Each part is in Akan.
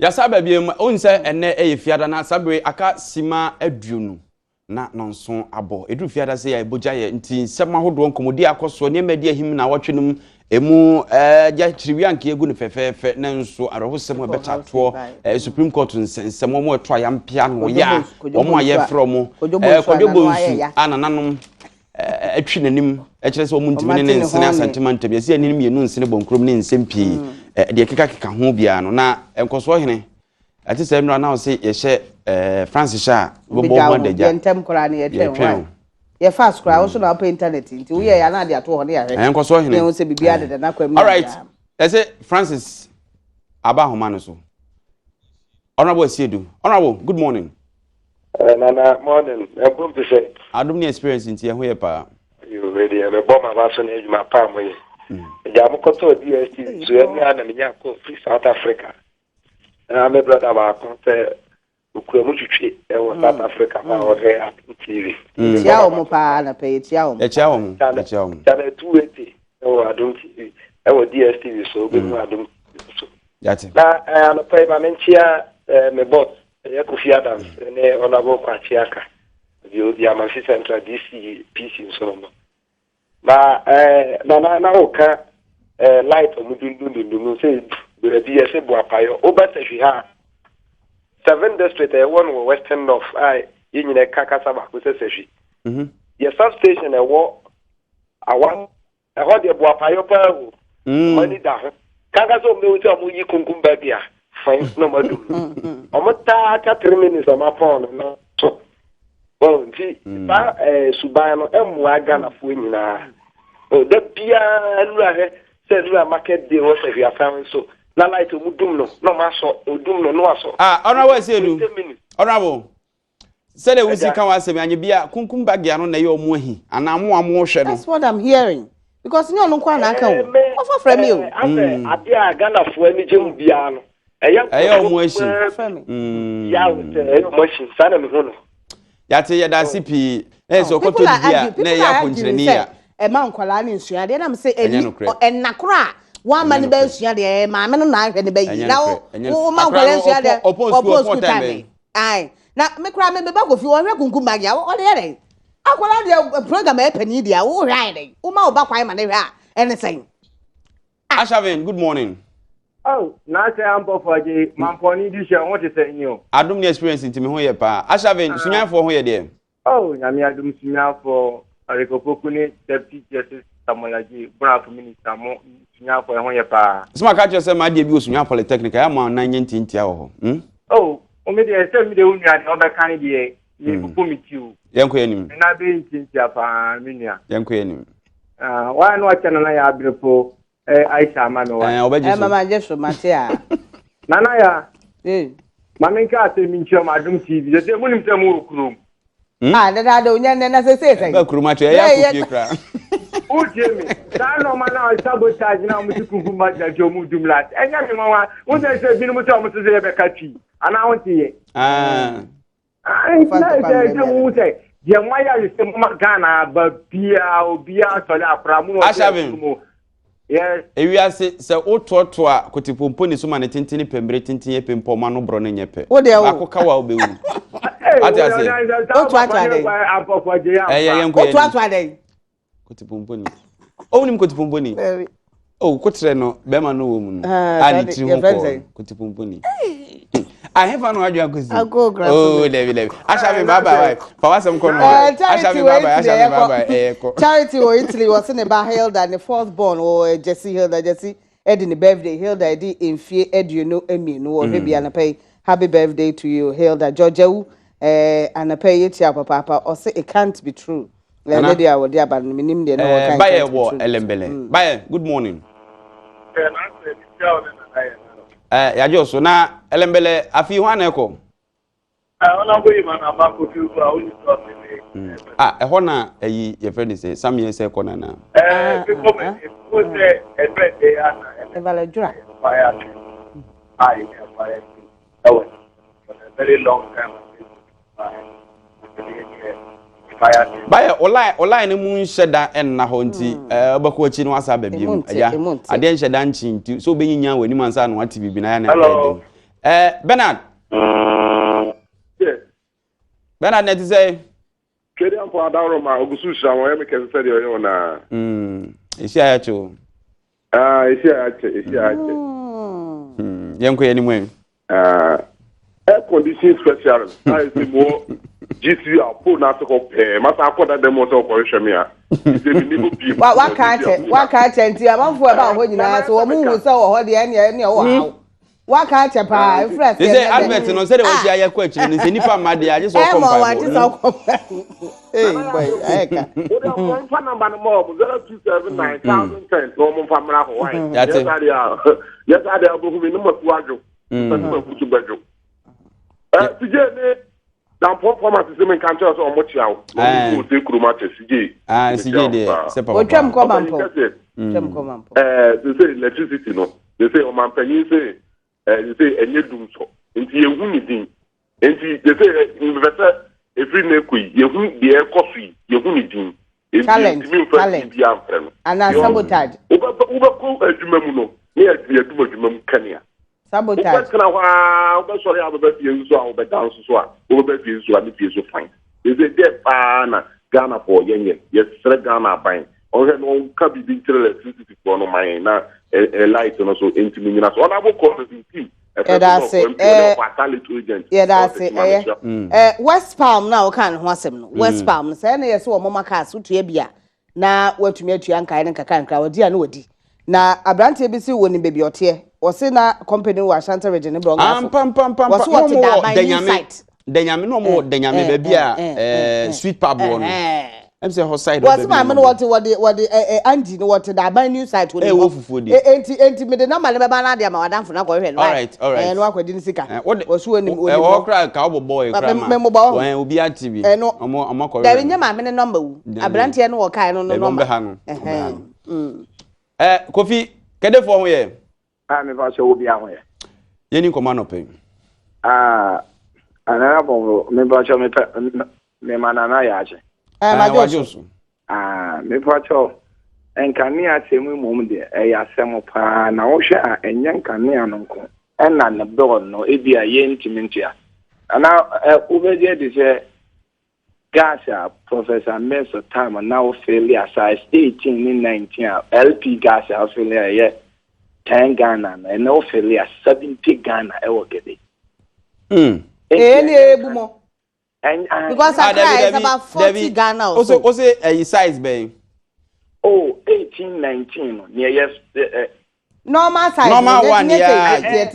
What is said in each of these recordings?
Yɛasa aba bio. Wohu sɛ ɛnnɛ yɛ Fiada na saa bere aka sima 20 na nɔnson abɔ. Ɛduru Fiada sɛ yɛ bogya yɛ nti nsɛm ahodoɔ, nkɔmmɔdi akɔ soɔ, nneɛma adi ahim na awɔtwe no mu ɛmu gya kyiriwia anka yɛgu no fɛfɛɛfɛ nanso awerɛhosɛm a ɛbɛta toɔ Supreme Court nsɛnsɛm wɔn a ɛto ayampea no yɛ a wɔn a yɛfrɛ wɔn Kwadwo Bonsu a nananom atwi n'anim kyerɛ sɛ wɔn ntumi ne ne nsene Asante mantam yɛsi ɛne mmienu nsene bɔ nkurom ne nsɛm pii deɛ kekakeka ho biara no na nkɔsoɔ hene ɛte sɛ nnora na ɔse yɛhyɛ ɛɛ France hyɛ a wobɛbɔ ho adagya. Yɛntɛm koraa no yɛtwɛn hɔ yɛ fast koraa wo so na wopɛ internet nti woyɛ yɛ ana ade ato hɔ ne yɛahwɛ. Ɛɛ nkɔsoɔ hene ne ho sɛ biribi adeda n'akwan mu. Alright, ɛsɛ Francis aba ahoma no so. Honorable Asiedu, Honorable, good morning. Nana, morning. Ɛbom te sɛ. Adom ne experience nti ɛho yɛ paa. Yoo, deɛ mebɔ ma ba so ne adwuma paa mo yɛ. Gya mo kɔtɔɔ DSTV so ɛne a na menya kɔ firi South Africa. Na me brother baako sɛ okura mu twitwi ɛwɔ South Africa ma ɔhwɛ Adom TV. Yɛkyia wɔn paa na pɛ yɛkyia wɔn. Yɛkyia wɔn, yɛkyia wɔn. Channel 280 ɛwɔ Adom TV ɛwɔ DSTV so wobɛhu Adom TV so. Yate. Na anɔpa yi ma menkyia me boss ɛyɛ Kofi Adams ne Honourable Kwakye Aka bi odi Amanfi Central DC PC nso no no. Na nana na woka light ɔmo dundun dundun no sɛ baabi yɛsɛ Boapayɔ woba Sahwi ha seven district ɛwɔ no wɔ Western North a yɛn nyinaa ka kasa baako sɛ Sahwi. Yɛ substation ɛwɔ awa ɛhɔ deɛ Boapayɔ paa o. Ɔmo ani da ho kanka sɛ ɔmo bɛhu sɛ ɔmo yi kunkum baabi a fɛn na ɔmo adum no ɔmo taa ka 3 minutes ɔmo apɔn no na so wɔn nti saa suban no ɛmmoa Ghanafoɔ nyinaa o. Da biara nnura hwɛ sɛ nnura market day wɔ sɛ hwiasan nso na light ɔmo dum no na ɔmo asɔ, odum no na wasɔ. Ah, Honorable Asiedu, 20 minutes. Honorable, sɛdeɛ wosi Ɛgya. ka w'asɛm anyɛ bi a kunkum bagia no na ɛyɛ ɔmo ahi anaa mo a mohwɛ no. That's what I'm hearing because nyɛ ɔno nko a na aka o, ɔfa frɛ mi o. Asɛ adeɛ a Ghanafoɔ ani gye ho biara no ɛyɛ Ɛyɛ ɔmo akyi. Frɛ mi. Yaw sɛ ɛyɛ ɔmo akyi saa na mehu no. Yàtɛ, yɛda ase pii na yɛ sɛ ɔkɔtɔ didi a na ɛyɛ akɔnkyerɛni a ɛma nkwadaa ne nsua adeɛ nam sɛ Ɛnyɛ ɛni nokorɛ. ɛna koro a wama Ɛnyɛ ne bɛ nokorɛ. nsua deɛ ɛyɛ maame no na ahwɛ ne bɛ yi Ɛnyɛ na wo nokorɛ. Ɛnyɛ wo ma akwadaa nkwadaa no nsua adeɛ. Ɔpɔn sukuu, Ɔpɔn ɔpɔn sukuu time time bɛn? Ayi na me kora me beba Kofi ɔhwɛ Kunkum Bagya ɔde yɛ dɛ akwadaa deɛ program ɛyɛ panin deɛ wohwɛ ayɛ dɛ woma wo ba kwan ma ne hwɛ a ɛne sɛn. Ashavin, good morning. Oh, na sɛ ampɔfo agye mampɔne di hyɛ ho te sɛ nyi o. Adom ne experience nti me ho yɛ paa. Ashavin, Sunyanfoɔ ho yɛ deɛ? Oh, Nyame adom, Sunyanfoɔ, Arikopoku ne Deputy Justice Samuel Agye, Brafo minister mo, Sunyanfoɔ ɛho yɛ paa. Sɛ maka kyerɛ sɛ maadeɛ bi wɔ Sunya Polytechnic ɛyɛ ma nan nyɛ ntiantia wɔ hɔ. Oh, o me deɛ sɛ me deɛ wo nua deɛ ɔbɛka ne deɛ me fufu me ti o. Yɛnkɔ yɛ anim. Me na bɛyɛ ntiantia paa, me nua. Yɛnkɔ yɛ anim. Ah, wɔn a na wakyɛ Nana yɛ aberefo Aisha ama me wa. Ɛɛ, ɔbɛgye Ɛ so. Mama gye so mate a. Nana ya, Ee. Maame nka asɛm mi nkyerɛ mo Adom TV. Sɛ sɛ munim sɛ mowɔ kurom. Ah, dadaada onya nnɛ na sɛ sɛ. Ɛbɛ kurom akyɛ ɛyɛ akɔ fie koraa. Wotie me saa nɔɔma na sabotage na ɔmo ti kuku ma gyina nti ɔmo dum light ɛnyɛ me nwanwa wo sɛ binom sɛ ɔmo sɛ yɛbɛka Twi anaa wonte yɛ. Ah. Nti na sɛ mu sɛ deɛ mo ayɛ ayɛ sɛ moma Ghana aba biaa obiaa sɔre akora mo wɔ Ashavin. mu. Yes. Ewiase sɛ wotoatoa kotipompo ne so ma ne tenten pɛ mmere tenten yɛ pɛ mpo ɔma no borɔ no nyɛ pɛ. Wo deɛ wo. Baako ka wa wobɛwu. Ate ase. Wotoatoa dɛn? Ɛyɛ yɛnkɔ yɛ anim. Wotoatoa dɛn? Kotipompo ni. Ɔwonim kotipompo ni? Dabi. Oh, kotrɛ no bɛrima no wɔ mu no. Ah, A ne tiri ho yɛfrɛ no kɔɔ sɛn? no. Kotipompo ni. Ahefa no adwene akɔsi. Akɔ okura so Oh, bi. dabi dabi. Ashavin, bye bye. Fa wasɛm kɔ no. Charity Ashavin, wɔ bye bye. Italy. Ashavin, bye bye. Ɛyɛ kɔ. Charity wɔ Italy wɔ se ne ba Hilda, ne fourth born wɔ Jesse Hilda. Jesse ɛdi ne birthday. Hilda ɛdi mfie 22 wɔ hwɛ bi anapa yi. Happy birthday to you, Hilda. George Ewu anapa yi etia papaapa ɔse it can't be true. Nana. Ne deɛ a wɔde aba no menim deɛ na wɔka it Bayɛ can't be wɔ true. Ɛlɛmbɛlɛ. Bayɛ, good morning. Yagye so na Ɛlɛmbɛlɛ afi hɔ ana ɛkɔ? Ah, ɛhɔ na ɛyi yɛfrɛ ne sɛ Samuel sɛ ɛkɔ nana. Ɛvalɛ dwura. Very long time. Bayɛ ɔlae no mu nhyɛ da ɛnna hɔ nti wobɛkɔ akyi no wasa aba Emu biom. nte, Agya emu nte. adeɛ nhyɛ da nkyi nti sɛ wobɛnyinya w'anim ansa na wate biribi na yɛ na Hello. ɛyɛ den. Bernard. Bernard na ɛte sɛ. Twɛdi ampo adaworo ma ogusu hyira wɔn ɛyɛ mi kɛse sɛ deɛ ɔyɛ wɔn naa. Esi ayɛ kyɛ o. Ah, esi ayɛ kyɛ, esi ayɛ kyɛ. Yɛn kɔ yɛn anim ɛ. Ah, air condition specialist a ɛsɛ mu wɔ GCU a pole n'ase hɔ pɛɛ masa akɔ dada mu sɛ ɔkɔhwehwɛ me a ɛsɛ mi ni hɔ biem. Waka akyɛ, waka akyɛ nti amanfoɔ ɛba hɔ nyinaa so wɔn hu sɛ wɔ hɔ deɛ ɛneɛ ɛneɛ wɔ haw. Waka akyɛ paa efiri aseɛ. Sɛ advert no sɛdeɛ wɔsi ayɛ kɔ akyire no sɛ nipa mma deɛ agye sɛ ɔkɔ mpaebɔ. Ɛmɔ agye sɛ ɔkɔ mpaebɔ. Ee boy ayɛ ka. Wode ɔmo nfa namba no ma ɔmo 0279 1010 na ɔmo nfa mmra hɔ wae. Yate. Yɛ saa deɛ a yɛ saa deɛ a wobɛhu mi ne ma fu adwo. Sɛ ne ma fu so bɛdwo. Ɛ sigye ne dampɔn pharmacy sɛ menka nkyerɛ sɛ ɔmo kyea wo. Na ɔmo kɔ ose kurom akyɛ sigye. Ah sigye deɛ sɛ papa. Otwam kɔ mampɔ. Twam kɔ mampɔ. Ɛɛ sɛ sɛ electricity no sɛ sɛ ɔmampanyin sɛ ɛɛ sɛ ɛnyɛ dum sɔ nti yɛhu ne din. Nti sɛ sɛ mepɛ sɛ efiri na ekɔ yi yɛhu deɛ ɛkɔ so yi yɛhu ne din. Nti Challenge, yɛntumi nfa challenge. din bi amfrɛ no. Anaa sabotage. Wobɛba wobɛkɔ adwuma mu no ne yɛdum adwuma mu kanea. Sabotage. Wobɛtena hɔ ara wobɛsɔre a wobɛba fie nso a wobɛda nso so a wobɛba fie nso a ne fie so fine. Ɛsɛ dɛ paa na Ghanafoɔ yɛnyɛ yɛsrɛ Ghana aban ɔhwɛ na ɔnka biribi nkyerɛ electricity foɔ no ma yɛn na ɛ light no so ntumi nyina so. Ɔnabo kɔ no ntim Yɛda ase ɛɛ yɛda ase ɛyɛ ɛɛ West Palm na ɔka ne ho asɛm no West Palm no sɛ ɛna yɛ sɛ wɔn ma cars wotua bi a na watumi atua nkae no nkakra nkra wɔdi a na wɔdi na aberanteɛ bi si wɔ nim baabi ɔteɛ wɔsi na company wɔ Ashanti region ne brɔngaafo wɔsi wɔte Daban new site. Danyame na wɔn wɔ Danyame baabi a sweet pub wɔ no. Ɛm sɛ hɔ side wɔsi maame no wɔte wɔde wɔde ɛ ɛ Andy no wɔte Daban new site wɔ ne hɔ. Ɛwɔ fufuo di. Enti enti mede namba ne bɛba na ade ama wadanfo na akɔhwɛ no. Alright alright. Ɛɛ no akɔdi ne sika. Wɔsi wɔ nim wɔ nim hɔ. Ɛwɔ kora ka ɔbɔ bɔɔl kora ma. Mɛ mobɔ hɔ. Wɔn obi ate bi. Ɛno ɔmo ɔmo akɔhwɛ. Dabi nye maame ne nɔmba wu. Aberanteɛ no wɔ kaa no no nɔmba. Ɛbɛn bɛ ha no. Ɛ Kofi kɛdefoɔ ho yɛ. A mefa sɛ obi aho yɛ. Yɛni nkɔmɔ anɔpɛ yi. Ah, anana bɔngo mepa kyɛ mepɛ mema nana yɛ akye. Ɛ ma wagye so. Ah, mepa kyɛ nkanea asɛm mmom deɛ ɛyɛ asɛm paa na wohwɛ a ɛnyɛ nkanea no nko ɛna ne bɔɔl no ebi a yɛntumi ntua. Ana wobɛgye adi sɛ gas a Professor Mills time na wofeeli a size 18 ne 19 a LP gas a wofeeli a ɛyɛ 10 Ghana no ɛnɛ wofeeli a 70 Ghana ɛwɔ gede. Ee ne ebu mo. Because Accra is about 40 Ghana or so. Ose ɛyi size bɛn. Oh, 18, 19 no nea yɛ. Normal size. Normal one yeah.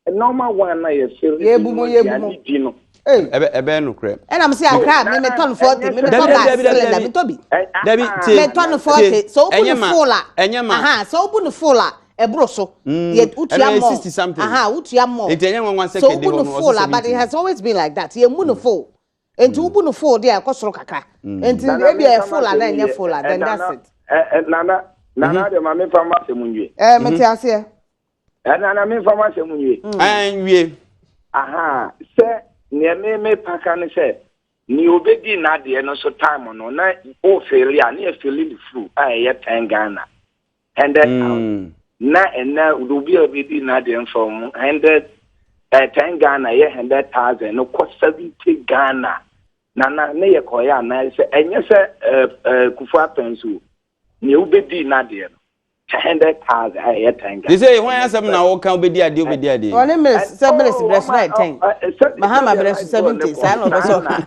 Normal one na yɛ feel. Yebu mu yebu mu. Di no. Ɛbɛ ɛbɛ nukurɛ. Ɛna mo se Accra mi mi tɔ no 40 mi mi tɔ gas cylinder mi tɔ bi. Dabi tie. Mi tɔ no 40 so obu no full a. Ɛnyɛ ma. Aha so obu no full a ɛboro so. Yɛ utua Ɛno more. 60 something. Aha utua more. Nti ɛnyɛ nwanwa sɛ So kɛde obu hɔ no no full ɔsɛ a but it 70. has always been like that. Yɛ mu no full. Nti wobu no full deɛ ɛkɔ soro kakra. Nti ebi ɛyɛ full a na ɛnyɛ full a then that's it. Nana nana de ma mi fa ma asɛm nwie. Ɛɛ mete aseɛ. Nana mi fa ma asɛm nwie. Ɛn wie. Aha sɛ nea mi mi paka ne sɛ nea obedi n'adeɛ no so time no na o feeli a ne yɛ feeli ne furu a ɛyɛ 10 Ghana 100,000 na ɛnɛ obi a obedi n'adeɛ nfa mu 100 10 Ghana yɛ 100,000 no kɔ 70 Ghana nana ne yɛ kɔyɛ anan sɛ ɛnyɛ sɛ ɛɛ kufu apɛn so nea obedi n'adeɛ no 100,000 a ɛyɛ 10 Ghana. They say wɔn asɛm na wɔka obedi adeɛ obedi adeɛ. Ɔne mills sɛ mills brɛ so na yɛ 10. Mahama brɛ so 70 saa na ɔbɛ sɛ ɔka.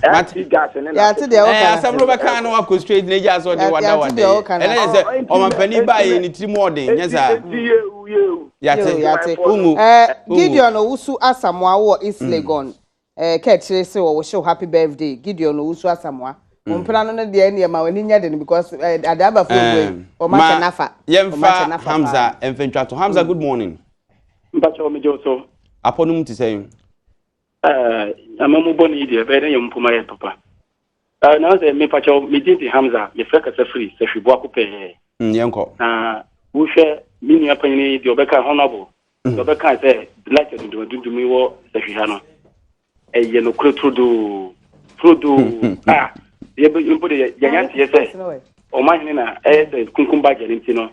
Yàtí deɛ ɔka Ɛɛ asɛm no bɛka na wakɔ straight na egya sɛ ɔde wada wada yi. Ɛnɛ yɛ sɛ ɔmampanin baa yɛ ne tiri mu ɔden nyɛ saa. Yàtí Yàtí. Ungu. Ɛɛ Gideon Owusu Asamoah wɔ East Legon. Ɛɛ kɛkyerɛ sɛ wɔwɔ show happy birthday Gideon Owusu Asamoah. Mpena no no deɛ ɛne ɛma w'ani nyɛ den because ɛɛ adaabafo ewu yi wɔn akyɛ nafa. Yɛmfa Hamza mfɛntwato. Hamza good morning. Mpakyɛw megye wo so. Apɔ no mu te sɛn? Ama mu bɔ ne yi deɛ ɛbɛyɛ dɛ yɛ mpoma yɛ papa. Na sɛ mepakyɛw me din de Hamza mefrɛ kasa firi sɛ hweboako pɛɛ. Yɛnkɔ. Na wohwɛ me nua panyini deɛ ɔbɛka honorable deɛ ɔbɛka sɛ light adundum yi wɔ sɛhwi ha no ɛyɛ nokorɛ turodoo turodoo a yɛbɛ mpo de yɛnya nteɛ sɛ ɔmahene na ɛyɛ sɛ kunkum bagya no nti no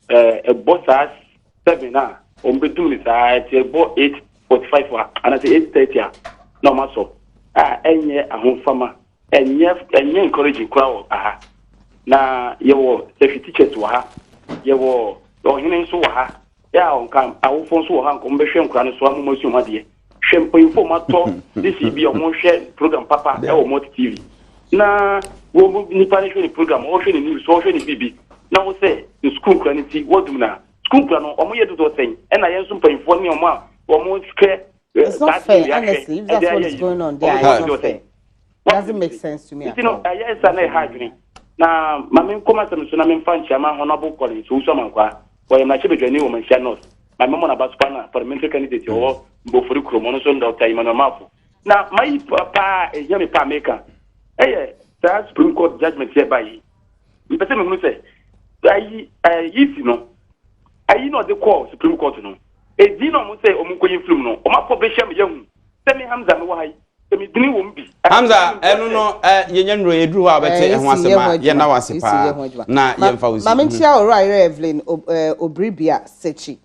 ɛbɔ saa 7 a Wɔn bɛdum no saa nti ɛbɔ 8:45 a anaasɛ 8:30 a na wɔn asɔ a ɛnyɛ ahofama ɛnyɛ ɛnyɛ encouraging koraa wɔ aha na yɛwɔ sɛfi teachers wɔ ha yɛwɔ ɔhene nso wɔ ha yɛ a ɔnka awofoɔ nso wɔ ha nka wɔn bɛhwɛ nkora no so ama wɔn asua wɔn adeɛ hwɛ mpanyinfoɔ wɔn atɔ dc bi a wɔn hwɛ program papa ɛwɔ multi tv na wɔn nipa no hwɛ ne program ɔhwɛ ne news ɔhwɛ ne biribi na wɔn sɛ sukuu nkora no ti wɔdum na sukuu nkora no wɔn yɛ dodoɔ sɛn ɛna yɛn nso mpanyinfoɔ ne wɔn a wɔn hwɛ It's not fair, honestly. If that's what is going on there, it's not fair. Doesn't make sense to me at all. ɛyɛ nsa na ɛha adwene na maame nkɔm asɛm so na memfa nkyia ma Honorable Collins Owusu Amankwa wɔyɛ mmarahyɛbadwani wɔ Manhyia North maame mmɔ n'aba so pa na parliamentary candidate ɔwɔ Mbofori kurom ɔno nso Dr. Emmanuel Mafo na mayi paa ɛhia me paa meka ɛyɛ saa Supreme Court judgment yɛ ba yi mpɛ sɛ mehunu sɛ ayi ɛyi si no ayi na ɔde kɔɔ Supreme Court no edin na ɔmo sɛ ɔmo nkɔyi film no ɔmo akɔ bɛhyɛ me yɛhu sɛ me Hamza me wɔ ha yi sɛ me dini wɔ mu bi. Hamza ɛno no ɛ yɛnyɛ nnuro yɛduru hɔ a bɛte ɛho asɛm a yɛnna wɔ ase paa na yɛmfa wo si. Maame nkyia owura ayerɛ Evelyn Obribia Sechi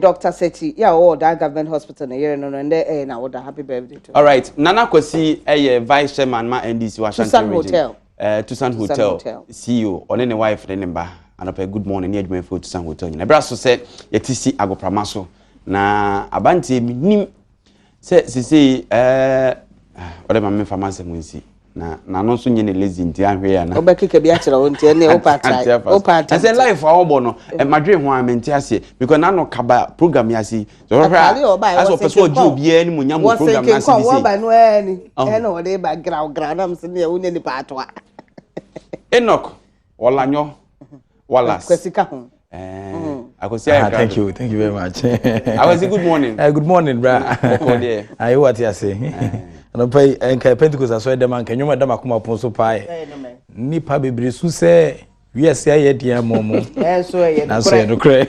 Dr. Sechi yɛ a ɔwɔ Ɔdan Government Hospital na yɛrɛ no no ndɛ ɛyɛ na ɔda happy birthday to. All right, Nana Kwasi ɛyɛ vice chairman ma NDC wɔ Ashanti Tucson region. Hotel. Tucson Hotel, Hotel. CEO ɔne ne wife ne ne ba anɔpɛ good morning ne adwumayɛfoɔ Tucson Hotel nyina ɛberɛ so sɛ yɛte si agoprama so na abanteɛ menim sɛ sesei ɔde ma memfa m'asɛm nsi na n'ano nso nyɛ ne lazy nti ahwɛ yɛ ana Ɔbɛkeka bi akyerɛ wo nti ɛne wopa atra wopa atra sɛ life a wɔbɔ no madwene ho a mente aseɛ because n'ano kaba program yi ase sɛ ɔhwɛ a asɛ ɔpɛ sɛ ɔgye obiara anim nyam wɔ program no ase bi sei wɔba no ɛni ɛna ɔde ba graw graw nam sɛ ne ɛwo ne nipa atoa. Enoch Ɔlanyɔ Wallace. Kwasi ka ho. Akwasi ayɛ Thank you, thank you very much. Akwasi, good morning. Good morning, bra. Bɔkɔ deɛ. Ayi wa ti ase. Anɔpa yi nka Pentecost asɔre dɛm anka nnwom a ɛda m'akoma pon so paa yɛ. Nnipa bebree su sɛ wiase ayɛ den ama wɔn. Nanso ɛyɛ nokorɛ.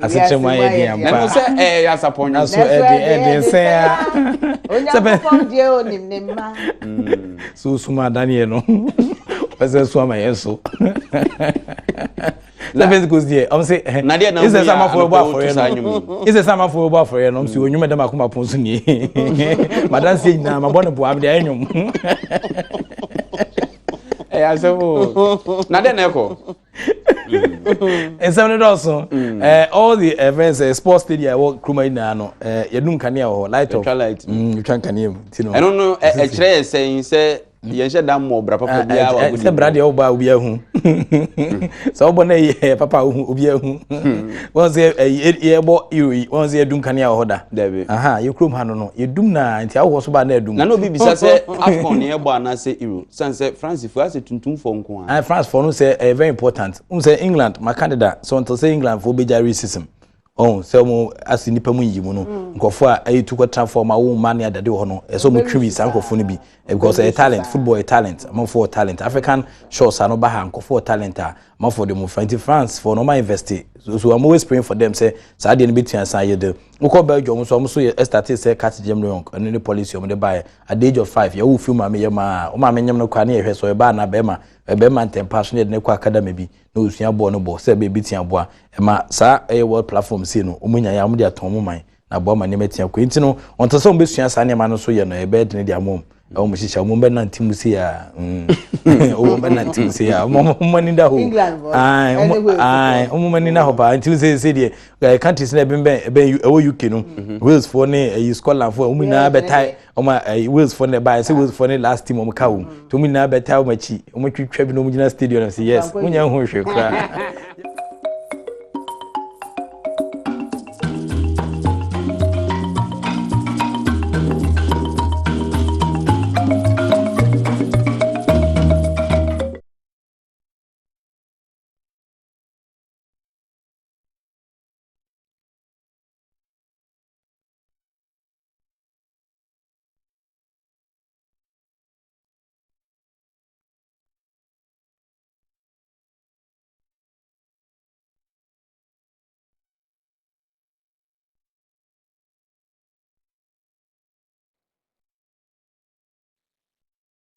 Asekyerɛ mu ayɛ den ampa. Ɛno sɛ ɛyɛ asapɔn. Nanso ɛden ɛden sɛn a. Onyankopɔn deɛ onim ne mma. So sum adaneɛ no. Ɔsɛ so ama yɛn so. Sɛ Pentecost deɛ ɔmo sɛ ɛhɛn. Na deɛ na Ɛsɛ woyɛ sɛ amafoɔ bɔ anɔpa wotu afɔreɛ saa no. nnwom yi. Ɛsɛ sɛ amafoɔ bɔ afɔreɛ no ɔmo sɛ onyom ɛda m'akoma pon so nie. Madanseɛ nyinaa mabɔ no boa mede ayɛ nnwom. Ɛyɛ asɛm o. Na deɛ na ɛkɔ. Nsɛm no dɔɔso. All the events, sports stadium ɛwɔ kuroma yi nyinaa no, yɛdum nkanea wɔ hɔ, light off. Yɛtwa light. Yɛtwa nkanea mu. Nti no. Ɛno no ɛkyerɛ yɛ sɛn sɛ yɛnhyɛ da mmɔ bra papa biara wɔ agodi. Sɛ bra deɛ wobɔ a obi ahu. Sɛ wobɔ no yɛ papa a wohu obi ahu. Wɔn sɛ yɛbɔ euro yi, wɔn sɛ yɛdum kanea wɔ hɔ da. Dabi. Aha, yɛ kurom ha no no, yɛdum na nti awohɔ so ba na ɛdum. Na na obi bisa sɛ AFCON ne yɛbɔ anaasɛ Euro. San sɛ France fo asɛ tuntumfoɔ nko ara. France fo no sɛ ɛyɛ very important. N sɛ England maka deda sɛ until sɛ England fo bɛgya racism. Ɔn sɛ ɔmo ase nipa mu nyi mu no nkurɔfoɔ a ɛyɛ tu kɔtena fam awo mma ne adade wɔ hɔ no ɛsɛ ɔmo twi saa nkurɔfoɔ no bi because ɛyɛ talent, football yɛ talent, amanfoɔ wɔ talent, African shows ano ba ha nkurɔfoɔ wɔ talent a amanfoɔ de ɔmo fa nti France foɔ no ɔmo invest so I'm always praying for them sɛ saa adeɛ no bɛtua san yɛ de wokɔ Belgium nso ɔmo so yɛ ɛstart sɛ cut Jim Leong ɛno ne policy ɔmo de baeɛ at the age of 5 yɛwo fi maame yɛ maa wo maame nyem no kɔ a ne yɛhwɛ sɛ ɔyɛ baa anaa bɛrima bɛrima ntɛmpa so ne yɛde ne kɔ academy bi na osua bɔɔl no bɔ sɛ baabi tia boa ɛma saa ɛyɛ world platform sei no ɔmo nya yɛ a ɔmo de atɔn ɔmo man na aboa ma nneɛma tia kɔ nti no ɔntɛ sɛ ɔmo bɛsua saa nneɛma no so yɛ no ɛbɛyɛ dene de ama ɔmo ɛwɔ mo hyehyɛ ɔmo bɛnante mu sei a ɔmo bɛnante mu sei a ɔmo ani da hɔ ɔmo ani da hɔ paa nti sɛ sɛ deɛ countries na ɛbɛn ɛbɛn ɛwɔ UK no Wales foɔ ne ɛyi Scotland foɔ ɔmo nyinaa bɛtae ɔmo ɛyi Wales foɔ ne ɛbaeɛ sɛ Wales foɔ ne last team ɔmo ka wɔm nti ɔmo nyinaa bɛtae ɔmo akyi ɔmo twitwa bi na ɔmo gyina stadium sɛ yes mo nyɛ ho hwɛ koraa.